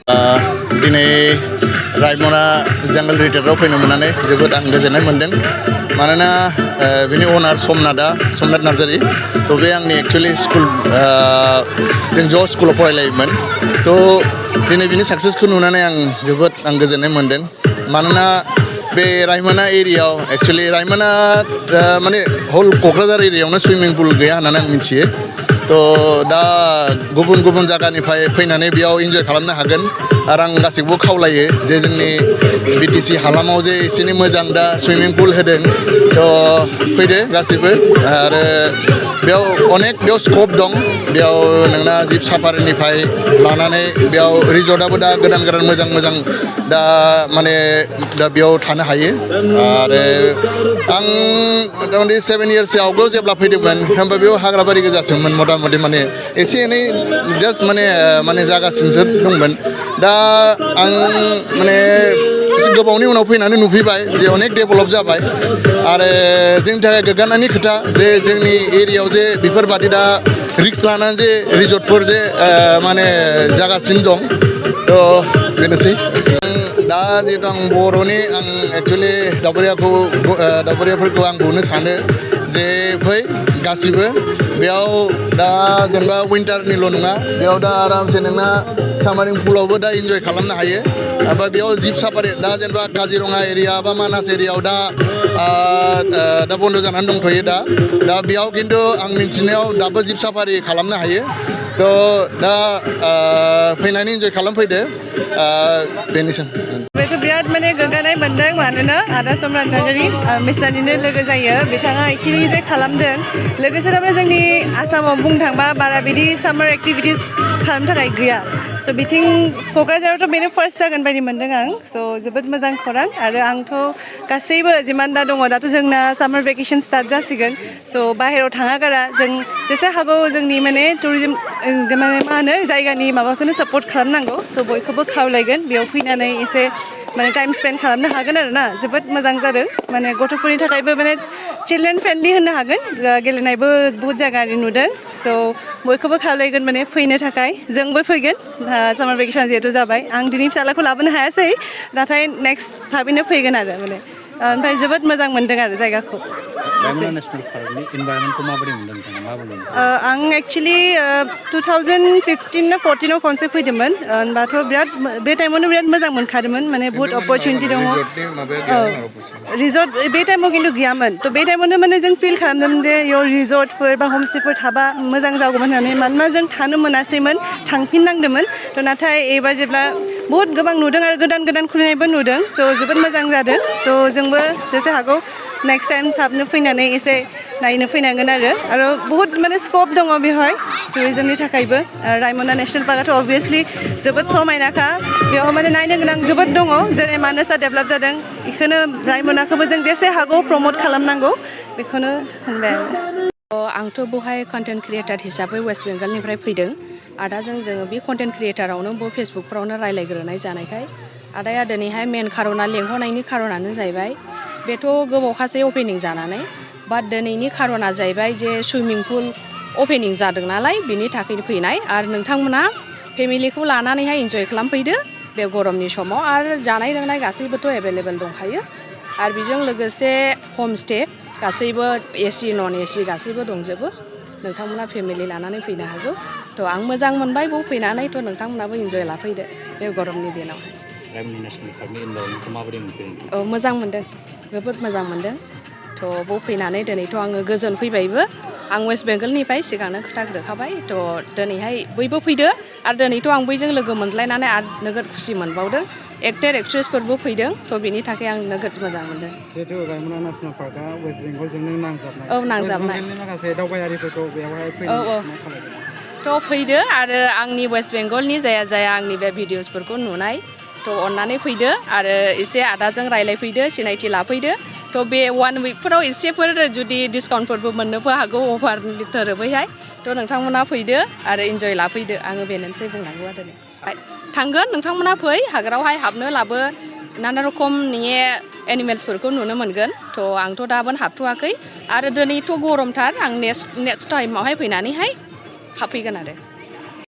दिनै रायमना जंगल रिजर्टआव फैनो मोननानै जोबोद आं गोजोननाय मोनदों मानोना बिनि अनार समनाथ नार्जारि थ' बे आंनि एक्चुवेलि स्कुल जों ज' स्कुलाव फरायलायोमोन थ' दिनै बिनि साक्सेसखौ नुनानै आं जोबोद गोजोननाय मोनदों मानोना बे रायमना एरियायाव एक्चुवेलि रायमना माने हल क'क्राझार एरियायावनो सुइमिं पुल गैया होननानै आं मिथियो थ' दा गुबुन गुबुन जायगानिफ्राय फैनानै बेयाव इन्जय खालामनो हागोन आरो आं गासैखौबो खावलायो जे जोंनि बिटिसि हालामाव जे एसेनै मोजां दा सुइमिं पुल होदों थ' फैदो गासैबो आरो बेयाव स्कप दं बेयाव नोंना जिप साफारिनिफ्राय लानानै बेयाव रिजर्टआबो दा गोदान मोजां दा माने दा बेयाव थानो हायो आरो आं मथा-मथि 7 इयार्ससो आवगोल जेब्ला फैदोंमोन होमबा बेयाव हाग्राबारि गोजासोमोन मथा-मथि माने एसे एनै जास्ट माने जागासिनोसो दंमोन दा आं माने एसे गोबावनि उनाव फैनानै नुफैबाय जे अनेक डेभेलप जाबाय आरो जोंनि थाखाय गोग्गानायनि खोथा जे जोंनि एरियायाव जे बेफोरबादि दा रिक्स लानानै जे रिजर्टफोर जे माने जागासिनो दं थ' बेनोसै दा जिहेतु आं बर'नि आं एक्चुवेलि दावबायारिफोरखौ आं बुंनो सानो जे फै गासिबो बेयाव दा जेनेबा विन्टारनिल' नङा बेयाव दा आरामसे नोंना सामारिं पुलावबो दा इन्जय खालामनो हायो ओमफ्राय बेयाव जिप साफारि दा जेनेबा काजिरङा एरिया बा मानास एरियायाव दा बन्द' जानानै दंथ'यो दा बेयाव खिन्थु आं मिन्थिनायाव दाबो जिप साफारि खालामनो हायो थ' दा फैनानै इन्जय खालामफैदो बेनोसै बेथ' बिराद माने गोग्गानाय मोनदों मानोना आदा सम्राट नार्जारि मिस्टारनिनो लोगो जायो बिथाङा इखिनि जे खालामदों लोगोसे थारमाने जोंनि आसामाव बुंनो थांबा बारा बिदि सामार एक्टिभिटिस खालामनो थाखाय गैया स' बिथिं क'क्राझारावथ' बेनो फार्स्ट जागोन बायदि मोनदों आं स' जोबोद मोजां खौरां आरो आंथ' गासैबो जिमान दा दङ दाथ' जोंना सामार भेकेसन स्टार्ट जासिगोन स' बाहेरायाव थाङा गारा जों जेसे हागौ जोंनि माने टुरिजम माने मा होनो जायगानि माबाखौनो सापर्ट खालामनांगौ स' बयखौबो खावलायगोन बेयाव फैनानै एसे माने टाइम स्पेन्ड खालामनो हागोन आरो ना जोबोद मोजां जादों माने गथ'फोरनि थाखायबो माने चिलड्रेन फ्रेन्डलि होननो हागोन गेलेनायबो बहुत जायगानि नुदों स' बयखौबो खावलायगोन माने फैनो थाखाय जोंबो फैगोन सामार भेकेसन जिहेथु जाबाय आं दिनै फिसालाखौ लाबोनो हायासै नाथाय नेक्स्ट थाबैनो फैगोन आरो माने ओमफ्राय जोबोद मोजां मोनदों आरो जायगाखौ रायमना नेसनेल पार्कनि इनभाइरनमेन्टखौ माबोरै मोनदों नोंथाङा मा बुंदों आं एक्चुवेलि 2015 ना 14 खनसे फैदोंमोन होनबाथ' बिराद बे टाइमावनो बिराद मोजां मोनखादोंमोन माने बहुत अपरचुनिटि दङ रिजर्ट बे टाइमाव खिन्थु गैयामोन थ' बे टाइमावनो माने जों फिल खालामदोंमोन जे इयाव रिजर्टफोर बा हमस्टेफोर थाबा मोजां जागौमोन होननानै मानोना जों थानो मोनासैमोन थांफिननांदोंमोन थ' नाथाय एबार जेब्ला बहुत गोबां नुदों आरो गोदान खुलिनायबो नुदों स' जोबोद मोजां जादों स' जोंबो जेसे हागौ नेक्स्ट टाइम थाबनो फैनानै एसे नायनो फैनांगोन आरो बहुत माने स्कप दङ बेवहाय टुरिजमनि थाखायबो रायमना नेसनेल पार्कआथ' अभियासलि जोबोद समायनाखा बेयाव माने नायनो गोनां जोबोद दङ जेरै मानासआ डेभेलप जादों बेखौनो रायमनाखौबो जों जेसे हागौ प्रमट खालामनांगौ बेखौनो होनबाय आंथ' बेवहाय कन्टेन्ट क्रियेटार हिसाबै वेस्ट बेंगलनिफ्राय फैदों आदाजों जोङो बे कन्टेन्ट क्रियेटारावनो फेसबुकफ्रावनो रायज्लायग्रोनाय जानायखाय आदाया दिनैहाय मेन खार'ना लेंहरनायनि खार'नानो जाहैबाय बेथ' गोबावखासै अपेनिं जानानै बाट दिनैनि खार'ना जाहैबाय जे सुइमिं पुल अपेनिं जादों नालाय बिनि थाखायनो फैनाय आरो नोंथांमोना फेमिलिखौ लानानैहाय इन्जय खालामफैदो बे गरमनि समाव आरो जानाय लोंनाय गासैबोथ' एभेलेबेल दंखायो आरो बेजों लोगोसे हमस्टे गासैबो एसि नन एसि गासैबो दंजोबो नोंथांमोना फेमिलि लानानै फैनो हागौ थ' आं मोजां मोनबाय बेयाव फैनानै थ' नोंथांमोनाबो इन्जय लाफैदो बे गरमनि दिनावहाय रायमना नेसनेल पार्कनि इनभाइरनमेन्टखौ माबोरै मोनदों मोजां मोनदों जोबोद मोजां मोनदों थ' बेयाव फैनानै दिनैथ' आङो गोजोन फैबायबो आं वेस्ट बेंगलनिफ्राय सिगांनो खोथाग्रोखाबाय थ' दिनैहाय बयबो फैदो आरो दिनैथ' आं बयजों लोगो मोनलायनानै आरो नोगोद खुसि मोनबावदों एक्टर एक्ट्रेसफोरबो फैदों थ' बिनि थाखाय आं नोगोद मोजां मोनदों जिहेतु रायमना नेसनेल पार्कआ वेस्ट बेंगलजोंनो नांजाबनाय औ नांजाबनाय वेस्ट बेंगलनि माखासे दावबायारिफोरखौ बेवहाय फैनाय खालामदों थ' फैदो आरो आंनि वेस्ट बेंगलनि जाया आंनि बे भिडिअसफोरखौ नुनाय थ' अननानै फैदो आरो एसे आदाजों रायज्लायफैदो सिनायथि लाफैदो थ' बे 1 उइकफोराव एसेफोर जुदि डिसकाउन्टफोरबो मोननोबो हागौ अफारनि थोरोबैहाय थ' नोंथांमोना फैदो आरो इन्जय लाफैदो आङो बेनोसै बुंनांगौ आरो थांगोन नोंथांमोना फै हाग्रायावहाय हाबनो लाबो नाना रखम नोङो एनिमेल्सफोरखौ नुनो मोनगोन थ' आंथ' दाबो हाबथ'वाखै आरो दिनैथ' गरमथार आं नेक्स्ट टाइमावहाय फैनानैहाय हाबफैगोन आरो